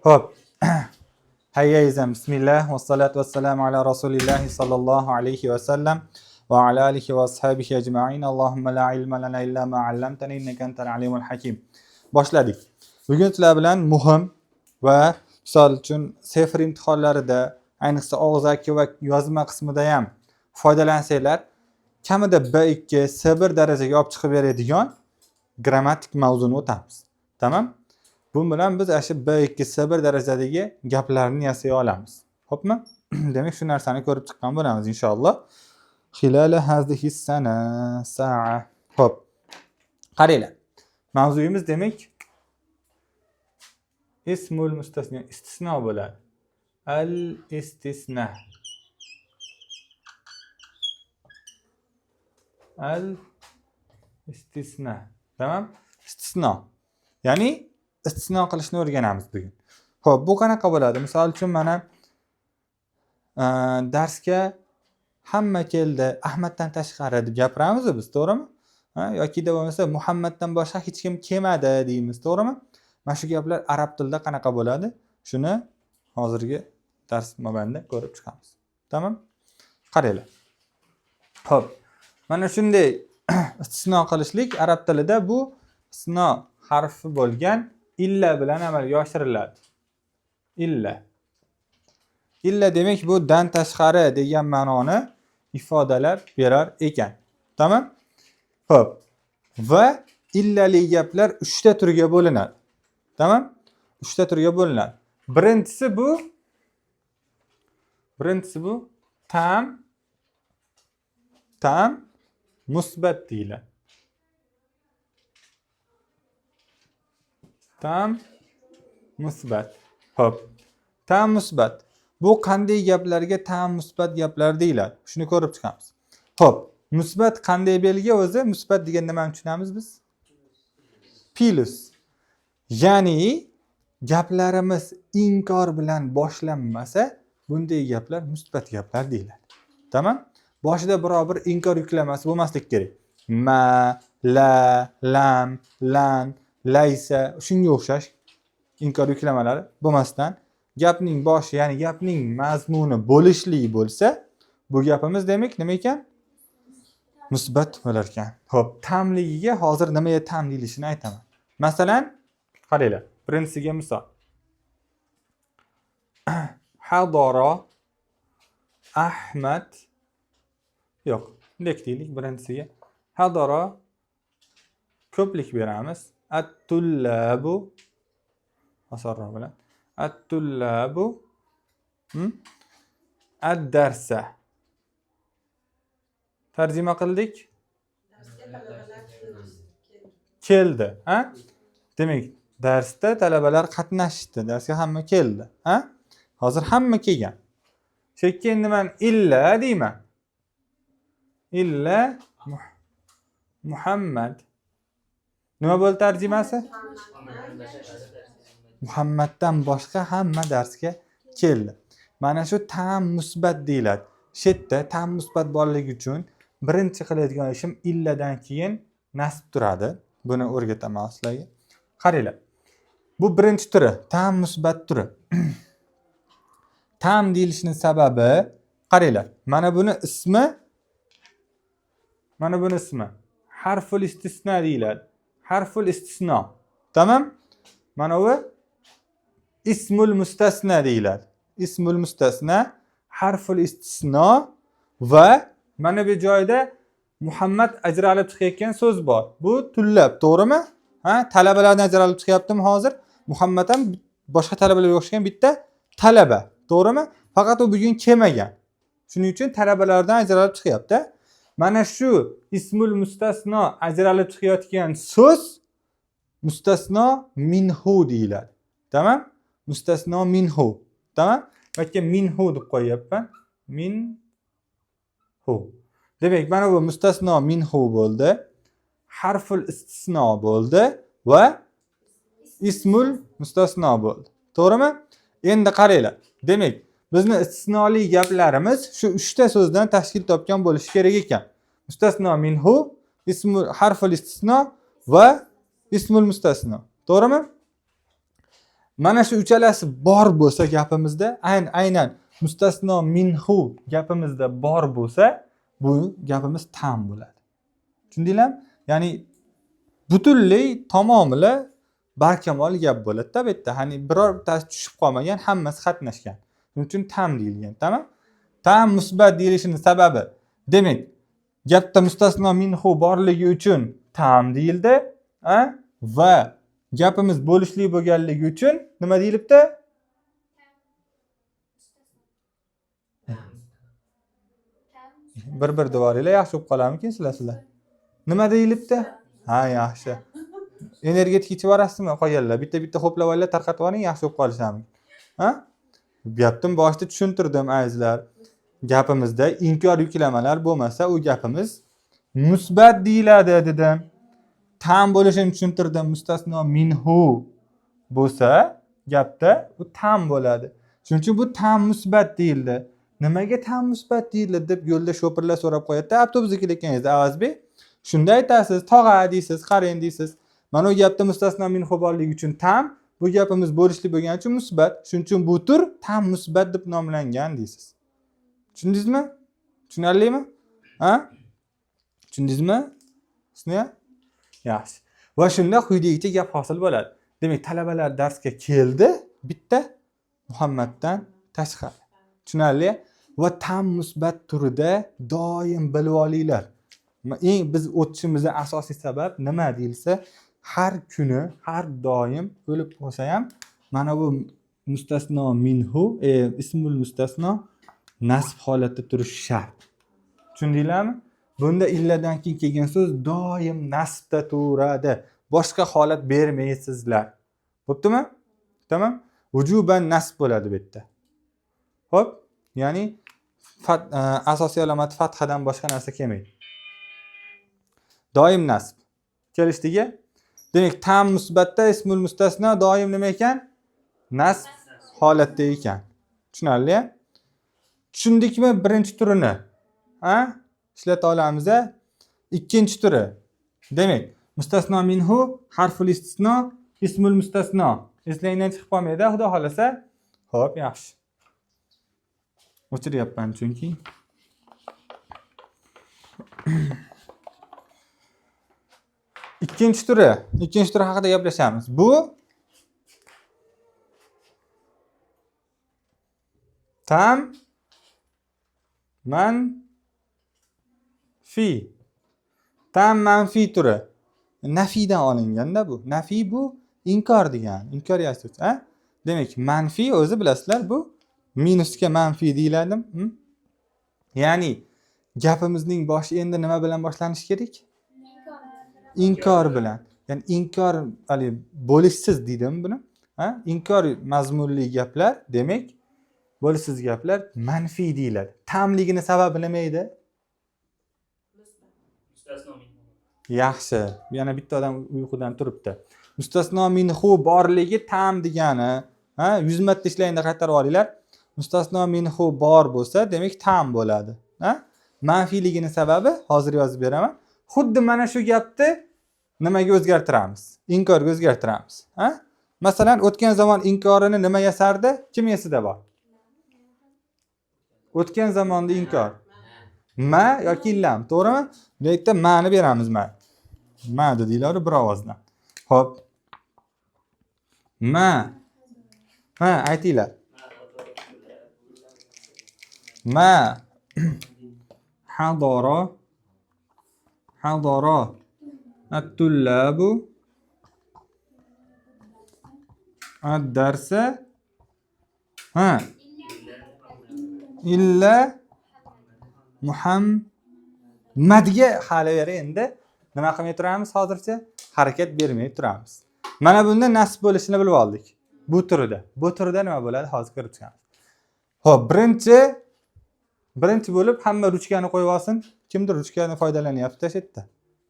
Ho'p. Hayyayzam. Bismillah va salatu vassalamu ala rasulillahi sallallohu alayhi va sallam va ala alihi va ashabihi ajma'in. Allohumma la ilma lana illa ma 'allamtana innaka antal alimul hakim. Boshladik. Bugun sizlar bilan muhim va misol uchun sefr imtihonlarida, ayniqsa og'zaki va yozma qismida ham foydalansanglar, kamida B2, C1 darajaga olib chiqib beradigan grammatik mavzuni o'tamiz. Tamam? Bu bilan biz ana shu B2, C1 darajadagi gaplarni yasay olamiz. Xo'pmi? Demak, shu narsani ko'rib chiqqan bo'lamiz inshaalloh. Xilala hazihi sana sa'a. Xo'p. Qaranglar. Mavzuyimiz demak ismul mustasno, istisno bo'ladi. Al istisna. Al istisna. Tamam? Istisno. Ya'ni istisno qilishni o'rganamiz bugun. Xo'p, bu qanaqa bo'ladi? Misol uchun mana darsga hamma keldi, Ahmaddan tashqari deb gapiramiz biz, to'g'rimi? Ha, yoki da bo'lmasa Muhammaddan boshqa hech kim kelmadi deymiz, to'g'rimi? Mana shu gaplar arab tilida qanaqa bo'ladi? Shuni hozirgi dars mobaynida ko'rib chiqamiz. Tamam? Qaranglar. Xo'p, mana shunday istisno qilishlik arab tilida bu istisno harfi bo'lgan illa bilan amalga oshiriladi. Illa. Illa demak bu dan tashqari degan ma'noni ifodalab berar ekan. Tamam? Xo'p. Va illali gaplar 3 ta turga bo'linadi. Tamam? 3 ta turga bo'linadi. Birinchisi bu tam musbat deyiladi. Tam musbat. Xo'p. Tam musbat. Bu qanday gaplarga tam musbat gaplar deyiladi? Shuni ko'rib chiqamiz. Xo'p, musbat qanday belgi o'zi? Musbat degan nimani tushunamiz biz? Plus. Ya'ni gaplarimiz inkor bilan boshlanmasa, bunday gaplar musbat gaplar deyiladi. Tamam? Boshida biror bir inkor yuklamasi bo'lmasligi kerak. Ma, la, lam, lan, laysa shunga o'xshash inkor yuklamalari bo'lmasdan gapning boshi, ya'ni gapning mazmuni bo'lishli bo'lsa, bu gapimiz demak nima ekan? Musbat bo'lar ekan. Xo'p, tamligiga hozir nimaga tam deyilishini aytaman. Masalan, qaranglar, birinchisiga misol. Hadara Ahmad, yo'q, bunday deylik birinchisiga. Hadara ko'plik beramiz. At-tullabu osonroq bilan. At-tullabu ad-darsa. Tarjima qildik. Keldi, ha? Demak, darsda talabalar qatnashdi. Darsga hamma keldi, ha? Hozir hamma kelgan. Shu yerga endi men illa deyman. Illa Muhammad. Nima bo'ldi tarjimasi? Muhammaddan boshqa hamma darsga keldi. Mana shu tam musbat deyiladi. Shu yerda tam musbat borligi uchun birinchi qiladigan ishim illadan keyin nasb turadi. Buni o'rgataman sizlarga. Qaranglar. Bu birinchi turi, tam musbat turi. Tam deyilishining sababi, qaranglar, mana buni ismi, mana buni ismi harful istisno deyiladi. Harful istisno. Tamam? Mana bu ismul mustasna deyiladi. Ismul mustasna, harful istisno va mana bu joyda Muhammad ajralib chiqayotgan so'z bor. Bu tullab, to'g'rimi? Ha, talabalardan ajralib chiqyaptimi hozir? Muhammad ham boshqa talabalarga o'xshagan bitta talaba, to'g'rimi? Faqat u bugun kelmagan. Shuning uchun talabalardan ajralib chiqyapti. Mana shu ismul mustasno ajralib chiqayotgan so'z mustasno minhu deyiladi. Tamam? Mustasno minhu. Tamam? Yoki minhu deb qo'yyapman. Minhu. Demak, mana bu mustasno minhu bo'ldi. Harful istisno bo'ldi va ismul mustasno bo'ldi. To'g'rimi? Endi qaranglar. Demak, bizni istisnoli gaplarimiz shu 3 ta so'zdan tashkil topgan bo'lishi kerak ekan. Mustasno minhu, ismul harful istisno va ismul mustasno. To'g'rimi? Mana shu uchalasi bor bo'lsa gapimizda, aynan mustasno minhu gapimizda bor bo'lsa, bu gapimiz tam bo'ladi. Tushundinglarmi? Ya'ni butunlay tamomila barkamol gap bo'ladi-da bu yerda. Hani birortasi tushib qolmagan, hammasi qatnashgan. Shuning uchun tam deyilgan, tamom? Tam musbat deyilishining sababi, demak, gapda mustasno minhu borligi uchun tam deyildi, va gapimiz bo'lishli bo'lganligi uchun nima deyilibdi? Bir-bir devoringlar, yaxshi bo'lib qolarmikin sizlar? Nima deyilibdi? Ha, yaxshi. Energetik ichib yuborasizmi qolganlar? Bitta-bitta ho'plab olinglar, tarqatib yuboring, yaxshi bo'lib qolisharmi? Ha? Gapning boshida tushuntirdim azizlar. Gapimizda inkor yuklamalar bo'lmasa, u gapimiz musbat deyiladi dedim. Tam bo'lishini tushuntirdim. Mustasno minhu bo'lsa gapda u tam bo'ladi. Shuning uchun bu tam musbat deyildi. Nimaga tam musbat deyildi deb yo'lda shopirlar so'rab qo'yadi-da, avtobusga kelayotganingizda Avazbek. Shunda aytasiz, tog'a deysiz, qarang deysiz. Mana u gapda mustasno minhu borligi uchun tam, bu gapimiz bo'lishli bo'lgani uchun musbat. Shuning uchun bu tur tam musbat deb nomlangan deysiz. Tushundingizmi? Tushunarlimi? Ha? Tushundingizmi? Shuni? Yaxshi. Va shunda quyidagicha gap hosil bo'ladi. Demak, talabalar darsga keldi, bitta Muhammaddan tashqari. Tushunarli? Va tam musbat turida doim bilib olinglar. Eng biz o'tishimizning asosiy sabab nima deyilsa, har kuni, har doim o'lib qolsa ham mana bu mustasno minhu, ismul mustasno nasb holatda turishi shart. Tushundinglarmi? Bunda illadan keyin kelgan so'z doim nasbda turadi. Boshqa holat bermaysizlar. Bo'ptimi? Tamam? Vujuban nasb bo'ladi bu yerda. Xo'p, ya'ni asosiy alomati fathadan boshqa narsa kelmaydi. Doim nasb. Kelishdigi? Demak, tam musbatda ismul mustasno doim nima ekan? Nasb holatda ekan. Tushunarli? Tushundikmi birinchi turini? Ha? Ishlata olamiz a? Ikkinchi turi. Demak, mustasno minhu, harful istisno, ismul mustasno. Eslangdan chiqib qolmaydi, xudo xolasa. Xo'p, yaxshi. O'chiryapman chunki. Ikkinchi turi, ikkinchi turi haqida gaplashamiz. Bu tam manfi. Tam manfi turi. Nafiydan olinganda bu. Nafiy bu inkor degani, inkor yasovchi, a? Demak, manfi o'zi bilasizlar, bu minusga manfi deyiladimi? Ya'ni gapimizning boshi endi nima bilan boshlanishi kerak? Inkor bilan. Ya'ni inkor hali bo'lishsiz deydim buni. Ha? Inkor mazmunli gaplar, demak, bo'lishsiz gaplar manfiy deyiladi. Tamligini sababi nima edi? Yaxshi. Yana bitta odam uyqudan turibdi. Mustasno minhu borligi tam degani, ha, 100 marta ishlaganda qaytarib olinglar. Mustasno minhu bor bo'lsa, demak tam bo'ladi. Ha? Manfiyligini sababi hozir yozib beraman. Xuddi mana shu gapni nimaga o'zgartiramiz? Inkorga o'zgartiramiz. Ha? Masalan, o'tgan zamon inkorini nima yasardi? Kim esida bor? O'tgan zamonda inkor. Ma yoki lam, to'g'rimi? Bu yerda ma'ni beramiz ma. Ma dedinglar bir ovozdan. Xo'p. Ma. Ha, aytinglar. Ma hadara hadara at-tullabu ad-darsa ha illa Muhammadga hali beri endi nima qilmay turamiz hozircha? Harakat bermay turamiz. Mana bunda nasb bo'lishini bilib oldik. Bu turida. Bu turida nima bo'ladi? Hozir ko'rib chiqamiz. Xo'p, birinchi bo'lib hamma ruchkani qo'yib olsin. Kimdir ruchkani foydalanyapti shu yerda.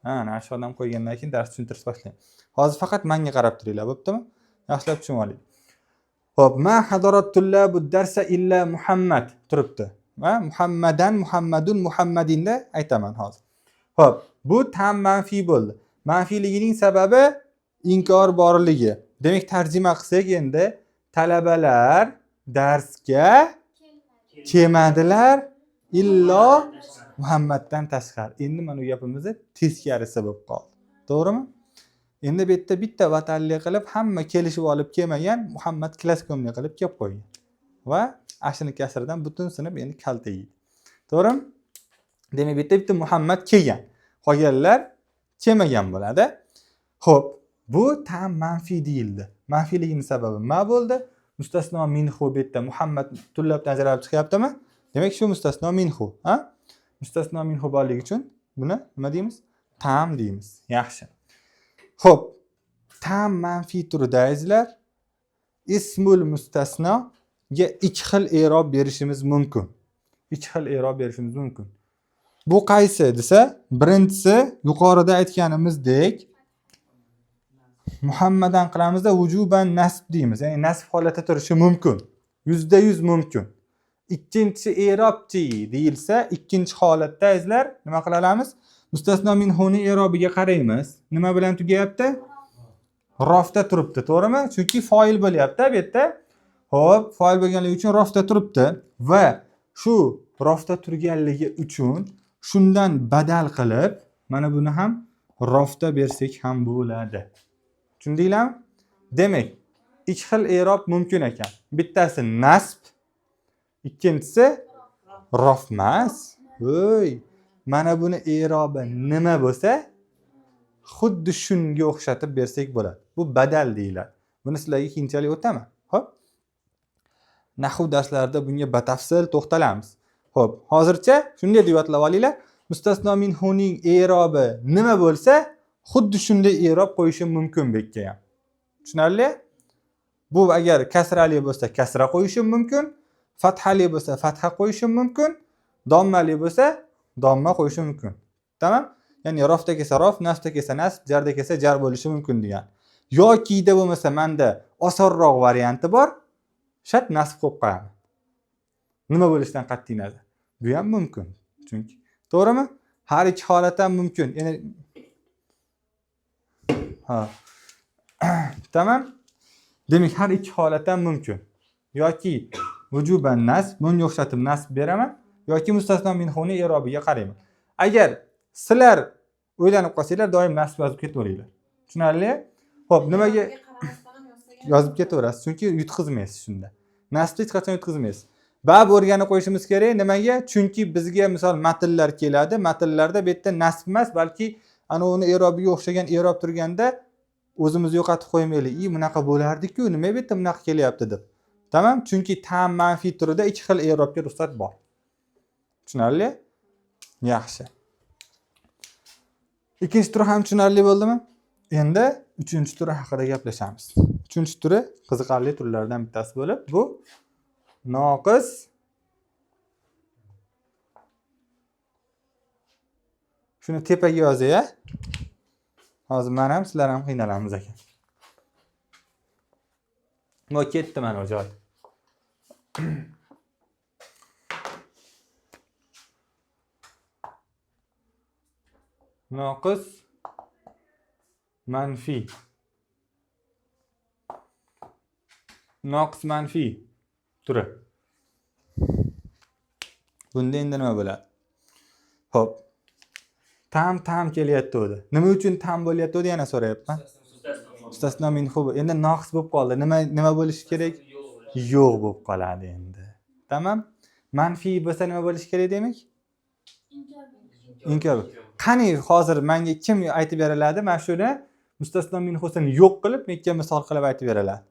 Ha, ana shu odam qo'ygandan keyin dars tushuntirish boshlayman. Hozir faqat menga qarab turinglar, bo'ptimi? Yaxshilab tushunib oling. Xo'p, ma hadarat tullabu darsa illa Muhammad turibdi. Va Muhammadan, Muhammadun, Muhammadinda aytaman hozir. Xo'p, bu tam manfiy bo'ldi. Manfiyligining sababi inkor borligi. Demak, tarjima qilsak endi talabalar darsga kelmadilar illo Muhammaddan tashqari. Endi mana bu gapimizni teskarisi bo'lib qoldi. To'g'rimi? Endi bu yerda bitta vatanli qilib hamma kelishib olib kelmagan, Muhammad klaskomli qilib kelib qo'ygan. Va ashuni kasridan butun sinf endi kalta yeydi. To'g'rimi? Demak, bu yerda bitta Muhammad kelgan. Qolganlar kelmagan bo'ladi. Xo'p, bu tam manfiy deyildi. Manfiyligining sababi nima bo'ldi? Mustasno minhu bu yerda Muhammad tullabdan ajralib chiqyaptimi? Demak, shu mustasno minhu, ha? Mustasno minhu borligi uchun buni nima deymiz? Tam deymiz. Yaxshi. Xo'p, tam manfiy turida azizlar, ismul mustasnoga ikki xil i'rob berishimiz mumkin. Ikki xil i'rob berishimiz mumkin. Bu qaysi desa, birinchisi yuqorida aytganimizdek Muhammadan qilamizda vujuban nasb deymiz. Ya'ni nasb holatda turishi mumkin. 100% mumkin. Ikkinchisi i'robchi deyilsa, ikkinchi holatda azizlar nima qila olamiz? Mustasno minhuni i'robiga qaraymiz. Nima bilan tugayapti? Rofda turibdi, to'g'rimi? Chunki foil bo'lyapti bu yerda. Xo'p, foil bo'lganligi uchun rofda turibdi va shu rofda turganligi uchun shundan badal qilib mana buni ham rofda bersak ham bo'ladi. Tushundinglarmi? Demak, ikki xil i'rob mumkin ekan. Bittasi nasb, ikkinchisi rof emas. Voy, mana buni i'robi nima bo'lsa, xuddi shunga o'xshatib bersak bo'ladi. Bu badal deyiladi. Buni sizlarga keyinchalik o'taman. Xo'p. Nahv darslarida bunga batafsil to'xtalamiz. Xo'p, hozircha shunday deb yodlab olinglar. Mustasno minhuning i'robi nima bo'lsa, xuddi shunday i'rob qo'yishim mumkin bu yerga ham. Tushunarli? Bu agar kasrali bo'lsa, kasra qo'yishim mumkin, fathali bo'lsa, fatha qo'yishim mumkin, dommali bo'lsa, domma qo'yishim mumkin. Tamam? Ya'ni rofda kelsa rof, nasbda kelsa nasb, jarda kelsa jar bo'lishi mumkin degan. Yokida bo'lmasa menda osonroq varianti bor. Shart nasb qo'yib qo'yaman. Nima bo'lishidan qat'iy nazar. Bu ham mumkin. Chunki to'g'rimi? Har ikki holat ham mumkin. Ya'ni ha. Tamam? Demak, har ikki holat ham mumkin. Yoki vujuban nasb, bunga o'xshatib nasb beraman, yoki mustasno minhuni i'robiga qarayman. Agar sizlar o'ylanib qolsanglar, doim nasb yozib ketaveringlar. Tushunarli? Xo'p, nimaga yozib ketaverasiz? Chunki yutqizmaysiz shunda. Nasbni hech qachon yutqizmaysiz. Bab o'rganib qo'yishimiz kerak. Nimaga? Chunki bizga misol matnlar keladi. Matnlarda bu yerda nasb emas, balki ana uni i'robiga o'xshagan i'rob turganda o'zimizni yo'qotib qo'ymaylik. I bunaqa bo'lardi-ku, nima bu yerda bunaqa kelyapti deb. Tamam? Chunki tam manfiy turida ikki xil i'robga ruxsat bor. Tushunarli? Yaxshi. Ikkinchi turi ham tushunarli bo'ldimi? Endi uchinchi turi haqida gaplashamiz. Uchinchi turi qiziqarli turlardan bittasi bo'lib, bu noqis shuni tepaga yozay-a. Hozir men ham sizlar ham qiynalamiz ekan. Bu ketdi mana o'zi. Noqis manfiy. Noqis manfiy turi. Bunda endi nima bo'ladi? Xo'p. Tam kelyapti o'zi. Nima uchun tam bo'lyapti o'zi yana so'rayapman. Mustasno minhu. Endi noqis bo'lib qoldi. Nima bo'lishi kerak? Yo'q bo'lib qoladi endi. Tamam? Manfiy bo'lsa nima bo'lishi kerak demak? Inkor. Qani hozir menga kim aytib beriladi? Mana shuni mustasno minhusini yo'q qilib, menga misol qilib aytib beriladi.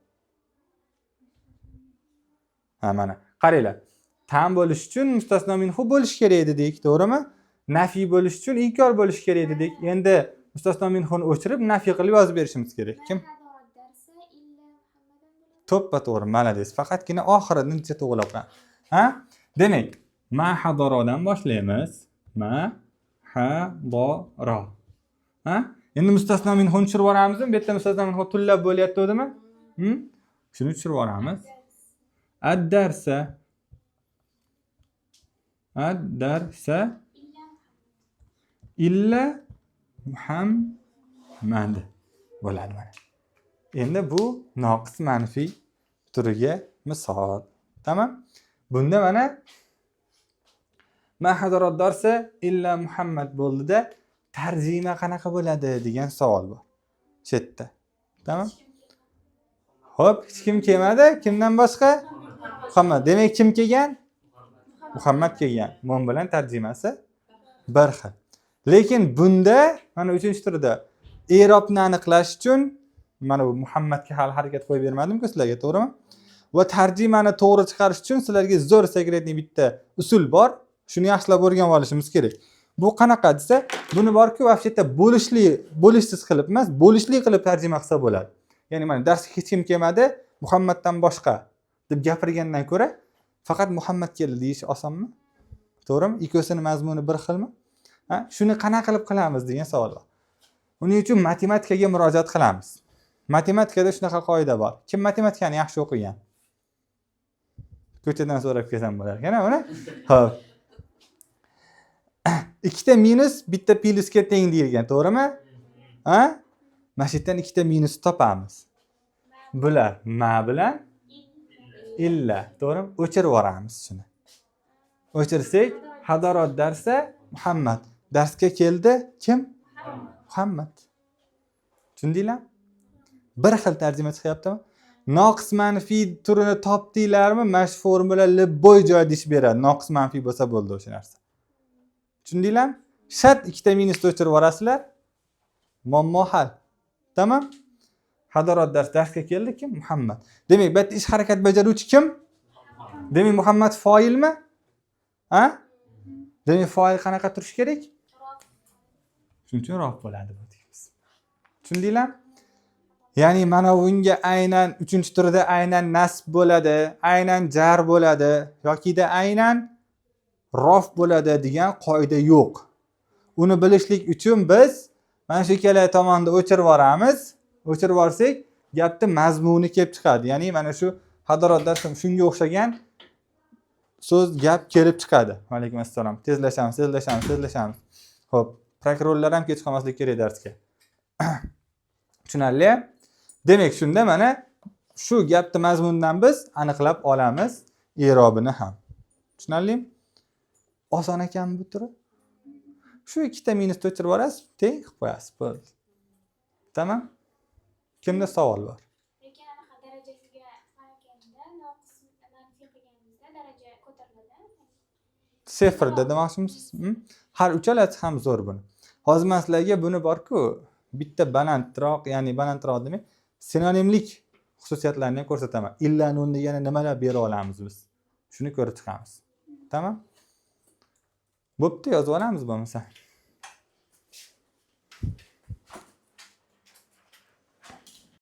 Ha, mana qaranglar. Tam bo'lish uchun mustasno minhu bo'lish kerak edi dedik, to'g'rimi? Nafiy bo'lish uchun inkor bo'lish kerak edi dedik. Endi mustasno minhuni o'chirib, nafiy qilib yozib berishimiz kerak. Kim? To'ppa to'g'ri, malades. Faqatgina oxirini necha to'g'rilab qo'yamiz. Ha? Demak, ma hadorodan boshlaymiz. Ma hadoro. Ha? Endi mustasno minhuni tushirib yuboramizmi? Bu yerda mustasno minhu tullab bo'lyapti o'zimi? Shuni tushirib yuboramiz. Ad-darsa. Ad-darsa illa Muhammad bo'ladi mana. Endi bu noqis manfiy turiga misol. Tamam? Bunda mana ma hadarat darsa illa Muhammad bo'ldida, tarjima qanaqa bo'ladi degan savol bor. Chetda. Tamam? Xo'p, hech kim kelmadi. Kimdan boshqa? Muhammad. Demak, kim kelgan? Muhammad kelgan. Mon bilan tarjimasi bir xil. Lekin bunda mana uchinchi turida i'robni aniqlash uchun mana bu Muhammadga hali harakat qo'yib bermadim-ku sizlarga, to'g'rimi? Va tarjimani to'g'ri chiqarish uchun sizlarga zo'r секретный bitta usul bor. Shuni yaxshilab o'rganib olishimiz kerak. Bu qanaqa desa, buni borku, вообще-то bo'lishli, bo'lishsiz qilib emas, bo'lishli qilib tarjima qilsa bo'ladi. Ya'ni mana darsga hech kim kelmadi, Muhammaddan boshqa deb gapirgandan ko'ra faqat Muhammad keldi deyish osonmi? To'g'rimi? Ikkovsini mazmuni bir xilmi? Ha? Shuni qanaqa qilib qilamiz degan savol bor. Uning uchun matematikaga murojaat qilamiz. Matematikada shunaqa qoida bor. Kim matematikani yaxshi o'qigan? Ko'chadan so'rab kelsam bo'lar ekan, uni. Xo'p. Ikkita minus bitta plyusga teng deyilgan, to'g'rimi? Ha? Mana shu yerdan ikkita minus topamiz. Bular ma bilan illa, to'g'rimi? O'chirib yuboramiz shuni. O'chirsak, hadarot darsa Muhammad. Darsga keldi kim? Muhammad. Tushundinglarmi? Bir xil tarjima chiqyaptimi? Noqis manfiy turini topdinglarmi? Mana shu formula любой joyda ish beradi. Noqis manfiy bo'lsa bo'ldi o'sha narsa. Tushundinglarmi? Shart ikkita minusni o'chirib yuborasizlar. Muammo hal. Tamam? Hadarot dars, darsga keldi kim? Muhammad. Demak, bu yerda ish harakat bajaruvchi kim? Demak, Muhammad foilmi? Ha? Demak, foil qanaqa turishi kerak? Shuning uchun rof bo'ladi bu deymiz. Tushundinglarmi? Ya'ni mana bunga aynan uchinchi turida aynan nasb bo'ladi, aynan jar bo'ladi yokida aynan rof bo'ladi degan qoida yo'q. Uni bilishlik uchun biz mana shu ikkala tomonni o'chirib yuboramiz. O'chirib yuborsak, gapni mazmuni kelib chiqadi. Ya'ni mana shu hadarot darsim shunga o'xshagan so'z, gap kelib chiqadi. Alaykum assalom. Tezlashamiz, tezlashamiz, tezlashamiz. Xo'p, prokurorlar ham kech qolmasligi kerak darsga. Tushunarli? Demak, shunda mana shu gapni mazmunidan biz aniqlab olamiz i'robini ham. Tushunarlimi? Oson ekan bu turi. Shu ikkita minusni o'chirib yuborasiz, teng qilib qo'yasiz, bo'ldi. Tamam? Kimda savol bor? Lekin anaqa darajasiga qaraganda noqis manfiy qilganimizda daraja ko'tariladi. Sefrda demoqchimisiz? Har uchalasi ham zo'r buni. Hozir man sizlarga buni borku, bitta balandroq, ya'ni balandroq demay, sinonimlik xususiyatlarini ham ko'rsataman. Illa o'rniga yana nimalar bera olamiz biz? Shuni ko'rib chiqamiz. Tamam? Bo'pti, yozib olamiz bo'lmasa.